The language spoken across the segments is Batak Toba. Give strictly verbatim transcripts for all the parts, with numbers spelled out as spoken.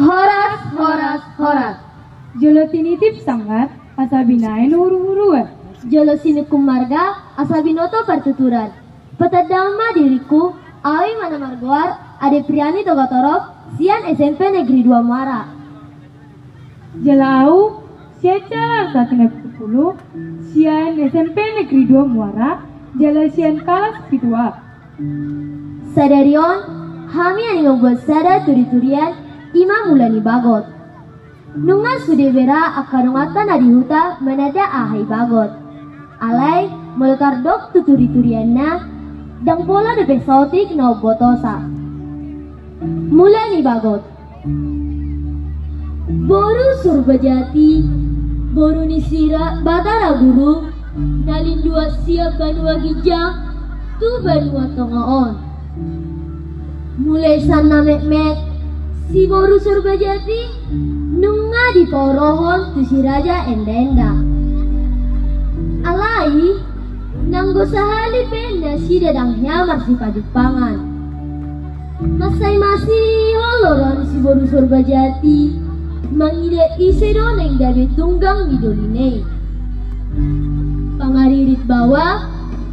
Horas, horas, horas. Jolo tinitip sanggar, asa binahen huru-huruan. Jolo sinungkun marga, asa binoto partuturan. Patandaon ma diringku, au i ma na margoar Ade Priani Togatorop, sian S M P Negeri dua Muara. Jala au, sian jala satu na pulu, sian S M P Negeri dua Muara, jala sian kalas pitu A. Sadari on, hami ani mambuat sada turi-turian, i ma Mula ni Bagot. Nunga sude bera angka donganta na di huta mananda aha i Bagot. Alai, molo tardok tu turi-turianna, ndang pola dope saotik na umbotosa. Mula ni Bagot. Boru Sorbajati, boru ni si Batara Guru, na linduan sian banua ginjang tu banua tonga on. Mulai sian na metmet, si boru Sorbajati nunga dipaorohon tu si Raja Enda-enda. Alai, nanggo sahali pe nasida ndang hea marsipajumpangan. Mansai masihol do roha ni si boru Sorbajati mangida ise do naeng gabe tunggang ni dolina i. Pangaririt baoa,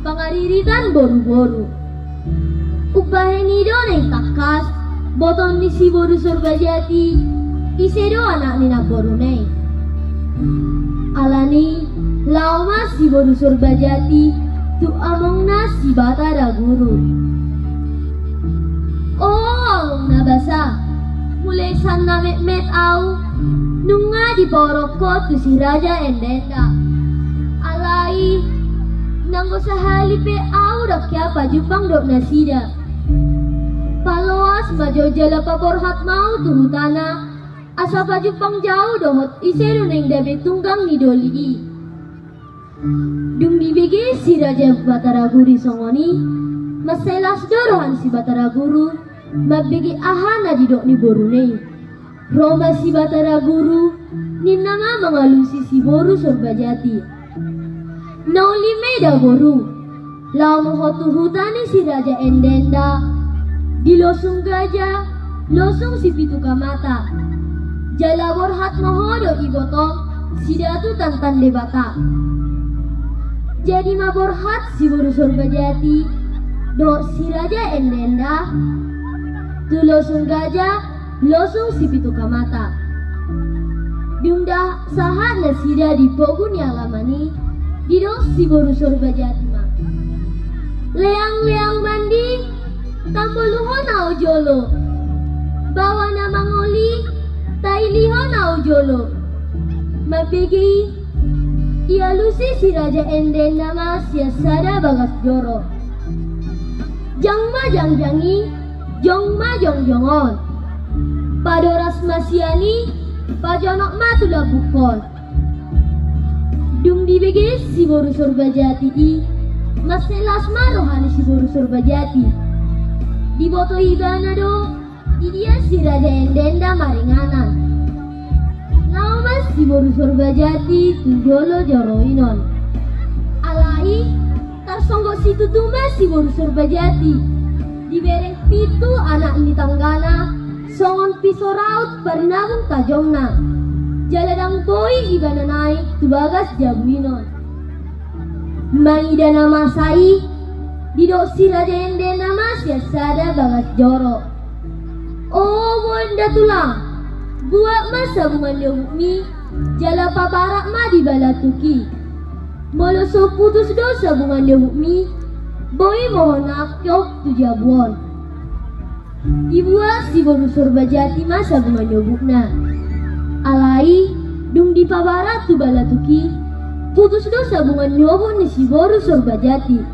pangariritan boru-boru. Umbahen i do naeng tangkas botoon ni si boru Sorbajati ise do anak ni namboruna i. Alani, laho ma si boru Sorbajati tu amongna si Batara Guru. O among na basa, mulai sian na metmet au, nunga dipaorong ho tu si Raja Enda-enda. Alai, nanggo sahali pe au ndang hea pajumpang dohot nasida. Paloas ma jo jala paborhat ma au tu hutana, asa pajumpang jo au dohot ise do naeng gabe tunggang ni doli i. Dung dibege si Raja Batara Guru songon i, mansai las do roha ni si Batara Guru mambege aha na didok ni boruna i. Ro ma si Batara Guru, ninna ma mangalusi si boru Sorbajati. Na uli ma i da boru. Laho ma ho tu huta ni si Raja Enda-enda, di losung gaja, losung si pitu kamata. Jala borhat ma ho do ibotong si Datu Tantan Debata. Jadi ma borhat si boru Sorbajati dohot si Raja Enda-enda tu losung gaja, losung si pitu kamata. Dung da sahat nasida di pogu ni alaman i, didok si boru Sorbajati ma: Leang-leang bandi, tamboluhon au jolo. Baoa na mangoli, tailihon au jolo. Mambege i, ialusi si Raja Enda-enda ma sian sada bagas joro. Jang ma jangjang i, jong ma jongjong on. Padoras ma sian i, pajonok ma tu lambungkon. Dung dibege si boru Sorbajati i, mansai las ma roha ni si boru Sorbajati. Diboto ibana do, di dia si Raja Enda-enda maringanan. Laho ma si boru Sorbajati tu jolo joro i non. Alai, tarsonggot situtu ma si boru Sorbajati. Dibereng pitu anak ni tanggana, songon piso raut parnabung tajomna. Jala ndang boi ibana naik tu bagas jabu i non. Mangida na masa i, didok si Raja Enda-enda ma sian sada bagas joro: O boen da tulang, buat ma sabungan ni obukmi, jala pabarat ma di balatuk i. Molo so putus do sabungan ni obukmi, boi ma ho nangkok tu jabu on. Dibuat si boru Sorbajati ma sabungan ni obukna. Alai, dung dipabarat tu balatuk i, putus do sabungan ni obuk ni si boru Sorbajati.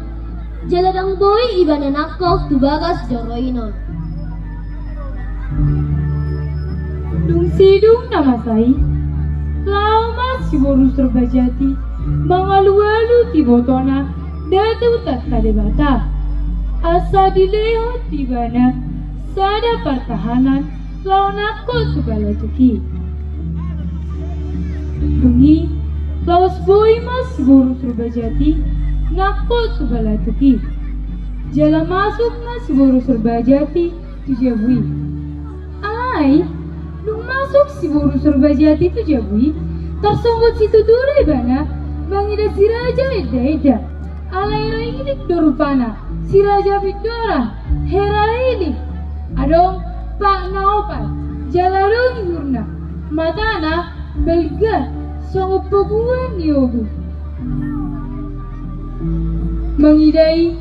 Jala ndang boi ibana nangkok tu bagas joro i non. Dung sidung na masa i, laho ma si boru Sorbajati mangalualu tu ibotona Datu Tantan Debata, asa dilehon tu ibana sada partahanan laho nangkok tu balatuk i. Dung i, laos boi ma si boru Sorbajati nangkok tu balatuk i. Jala masuk ma si boru Sorbajati tu jabu i. Alai, dung Masuk si boru Surbajati tu jabu i, tarsonggot situtu do ibana mangida si Raja Enda-enda. Alai railing do rupana si Raja Pindoran, hera railing. Adong patna opat, jala adong ihurna, matana balga songon poguan ni ogung. Mangida i,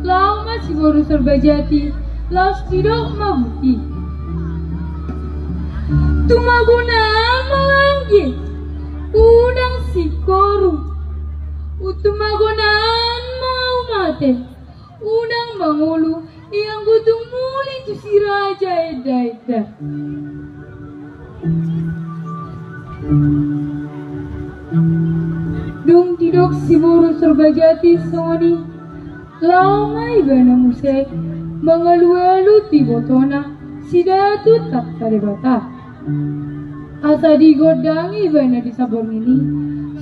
laho ma si boru Surbajati, laos didok ma buti: Tumagonan ma langge, unang singkoru. Tumagonan ma ahu mate, unang mangolu, ianggo tung muli tu si Raja Enda-enda. Dung didok si boru Surbajati songon i, laho ma ibana muse mangalualu tu ibotona si Datu Tapta Debata. Asa digondangi ibana di saborngin i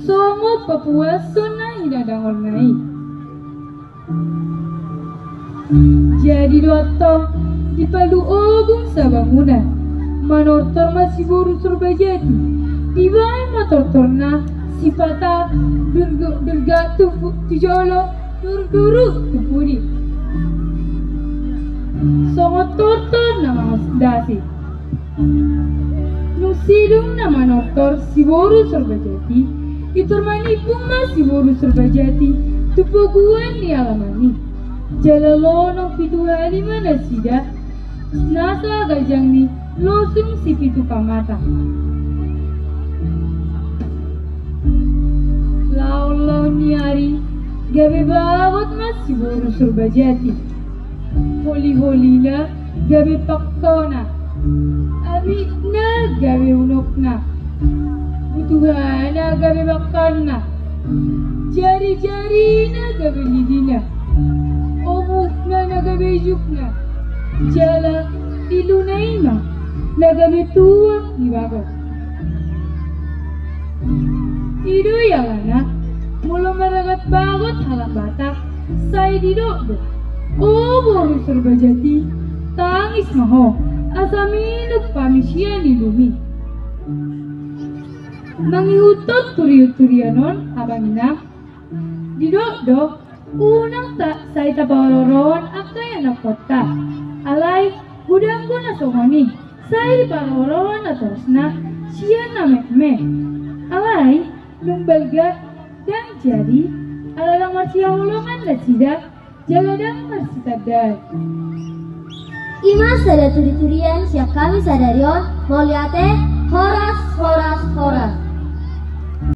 songon papuashon na hinadangonna i. Jadi do antong dipalu ogung sabangunan, manortor ma si boru Surbajati. Dibaen ma tortorna sipata durga-, durga tu pu-, tu jolo, durguru tu pudi. Songon tortor na mangasdasi. Dung sidung na manortor si boru Surbajati, itor manimbung ma si boru Surbajati tu poguan ni alaman i. Jala lonong pitu hali ma nasida, nasa ganjang ni losung si pitu pamata. Laon-laon ni ari, gabe bagot ma si boru Surbajati. Holi-holina gabe pangkona, abitna gabe unokna, butuhana gabe bangkonna, jari-jarina gabe lidina, omuhna na gabe ijukna, jala iluna i ma na gabe tuak ni bagot. I do i alana, molo maragat bagot halak Batak, sai didok do: O boru Surbajati, tangis ma ho, asa minum hami sian ilumi. Mangihuthon turian-turian on, abang inang, didok do: Unang ta-, sai taparoroan angka ianakhonta. Alai godang do na songon i, sai diparoroan natorasna sian na metmet. Alai dung balga ndang jadi, ala ndang marsihaholongan nasida, jala ndang marsitandaan. I ma sada turi-turian sian hami sadari on, mauliate, horas.